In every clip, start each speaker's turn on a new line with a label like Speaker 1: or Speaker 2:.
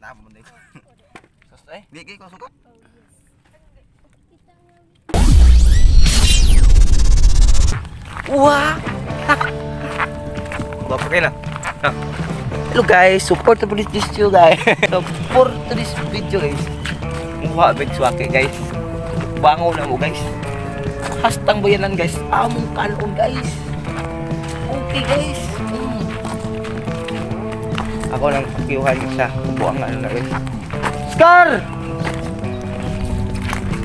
Speaker 1: Tama mo na.
Speaker 2: Sus ay.
Speaker 1: Di kay ko suka.
Speaker 2: Wah!
Speaker 1: Bapo kayo na.
Speaker 2: Hello guys, support to this video, guys. Support to this video, guys. Muha big swake, guys. Bango na mo, guys. Hastang bayanan, guys. Among kalon, guys. Okay, guys. Ako lang kiyuhan sa buang ano na, guys. Scar!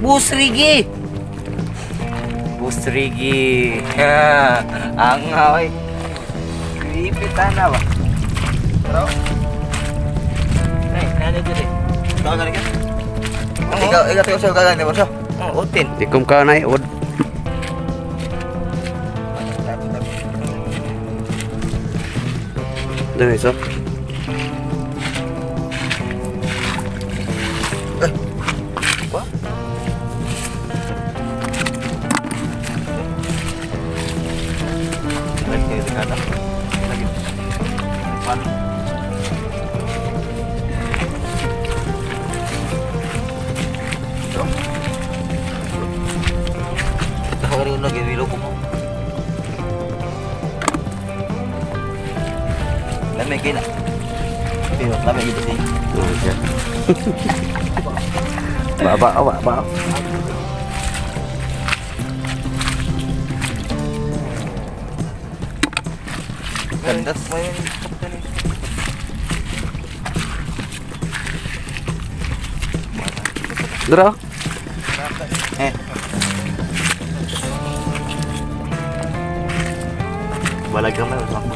Speaker 2: Busrigi! Busrigi. Ang away. Creepy tana ba?
Speaker 1: Pero,
Speaker 2: Ay, nanay dyan eh.
Speaker 1: ikaw gani ka? Ikaw, ikaw ikaw sa gani mo siya.
Speaker 2: Oh, utin.
Speaker 3: Ikom ka na od. Dami so.
Speaker 1: Wah. Lagi kayo dekada. Lagi. Pan. Ako rin lagi wilo ko. Lamig kayo na. Pero lamig ito siya.
Speaker 3: Oh, siya. Baba, oh, baba.
Speaker 1: Gandas mo yun.
Speaker 3: Dra.
Speaker 1: Eh.
Speaker 3: Balag ka man ako.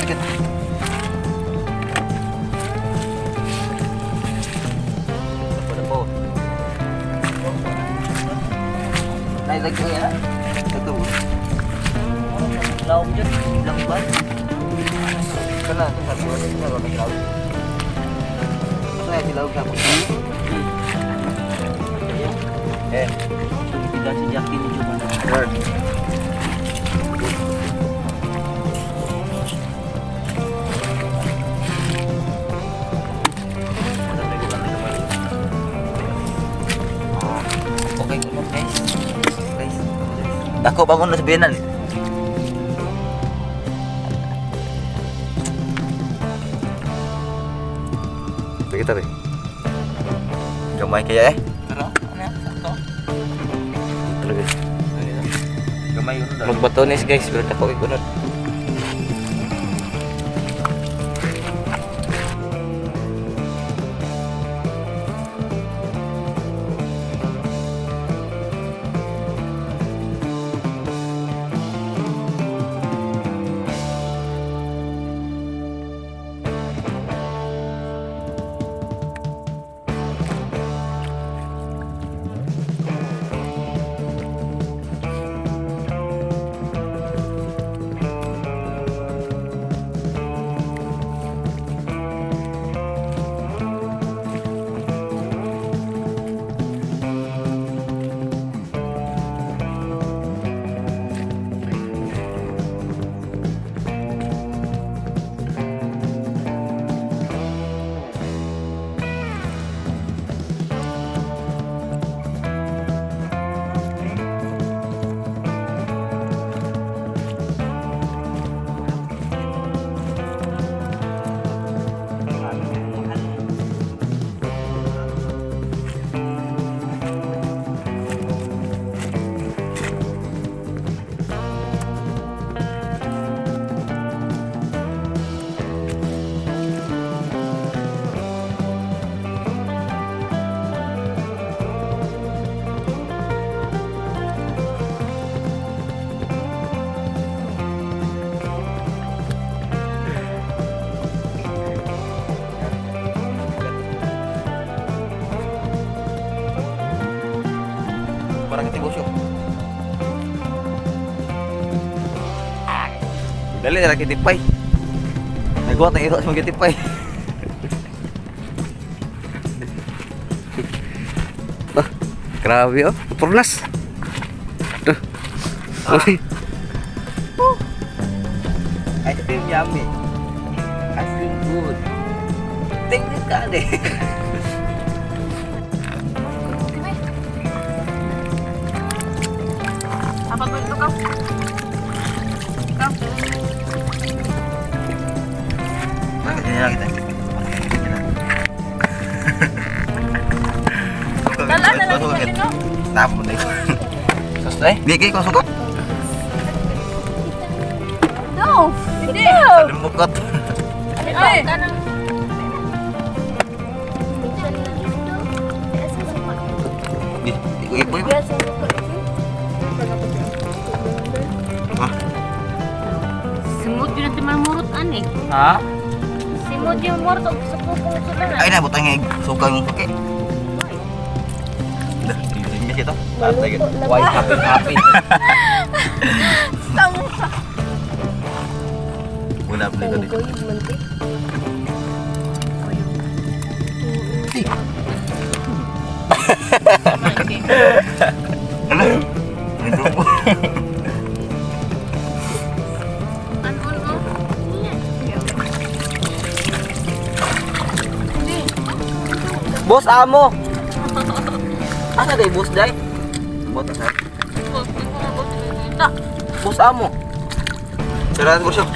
Speaker 1: Sakit.
Speaker 2: Dapo, dapo.
Speaker 1: Ay, lagi ko yan. Ito.
Speaker 2: Lawom dyan. Lamban.
Speaker 1: Kana, ito sabi ko. Ito ba may lawag? Ito ay silawag sa ako. Eh.
Speaker 2: Tumitigan si Jackie ni Jumana.
Speaker 1: Word.
Speaker 2: Okay, kunot, guys.
Speaker 1: Guys. Dako pa mo na sabihanan.
Speaker 3: Lagi tabi.
Speaker 1: Gamay kaya eh.
Speaker 2: Pero, ano yan? Sakto.
Speaker 3: Talaga.
Speaker 1: Gamay yun.
Speaker 2: Magbatones, guys, pero dako kay kunot.
Speaker 1: Parang kitibosyo. Dali na kitipay. Nagawa tayong iro sa mga kitipay.
Speaker 3: Ah, grabe oh. Purnas. Duh. Uy.
Speaker 2: Ice cream yummy. Ice cream good. Thank you, God.
Speaker 4: Apat ba ito ka? Ikaw?
Speaker 1: Bakit ganyan lang kita?
Speaker 4: Dala na lang sa lino.
Speaker 1: Tapos na ito.
Speaker 2: Sos na eh.
Speaker 1: Di, kay, kung sukat.
Speaker 4: No! Hindi!
Speaker 1: Salimukot.
Speaker 4: Ay!
Speaker 1: Di, di ko ipoy ba? Ha?
Speaker 5: Simod yun natin mamurot ani.
Speaker 2: Ha?
Speaker 5: Simod yung murot og sa pupong sula.
Speaker 1: Ay na, butang nga suka yung suki. Dah, hindi siya to. Tatay ka.
Speaker 2: Why happy happy?
Speaker 1: Wala pa dito. Ano? Ito po.
Speaker 5: Ano ano?
Speaker 2: Boss amo. Asa day boss day?
Speaker 1: Buat sa.
Speaker 2: Boss amo.
Speaker 1: Sarahan ko siya.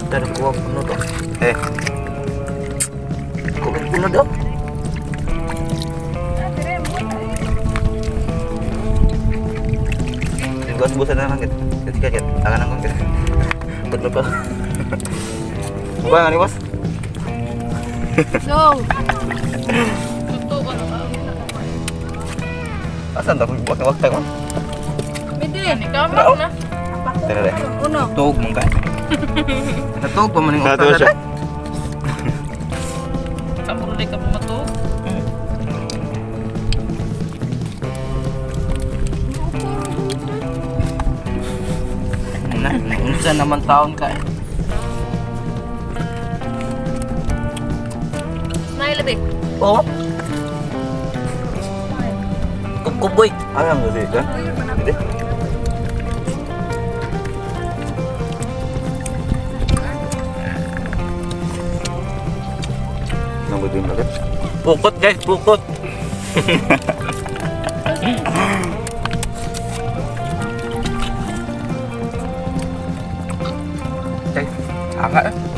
Speaker 2: Tara kuha puno to.
Speaker 1: Eh,
Speaker 2: Kuha puno do.
Speaker 1: gas busan na lang kita. Kasi kaya tangan ang kaya. Tatlo pa. Bukan ni bos?
Speaker 4: So,
Speaker 1: Asan ta buat waktu kan?
Speaker 4: Midi. Ikaw na.
Speaker 1: Tara deh.
Speaker 4: Uno.
Speaker 2: Tug mong ka. Natug pa man yung
Speaker 1: Natuog siya.
Speaker 4: Kamuruli ka pumatog.
Speaker 2: Na, unsa naman taon ka eh.
Speaker 5: Smile be.
Speaker 2: Oo. Kubkuboy.
Speaker 1: Ano ang sih kan? Hindi. Nang butuin bakit?
Speaker 2: Pukot guys, pukot. Guys, anga eh.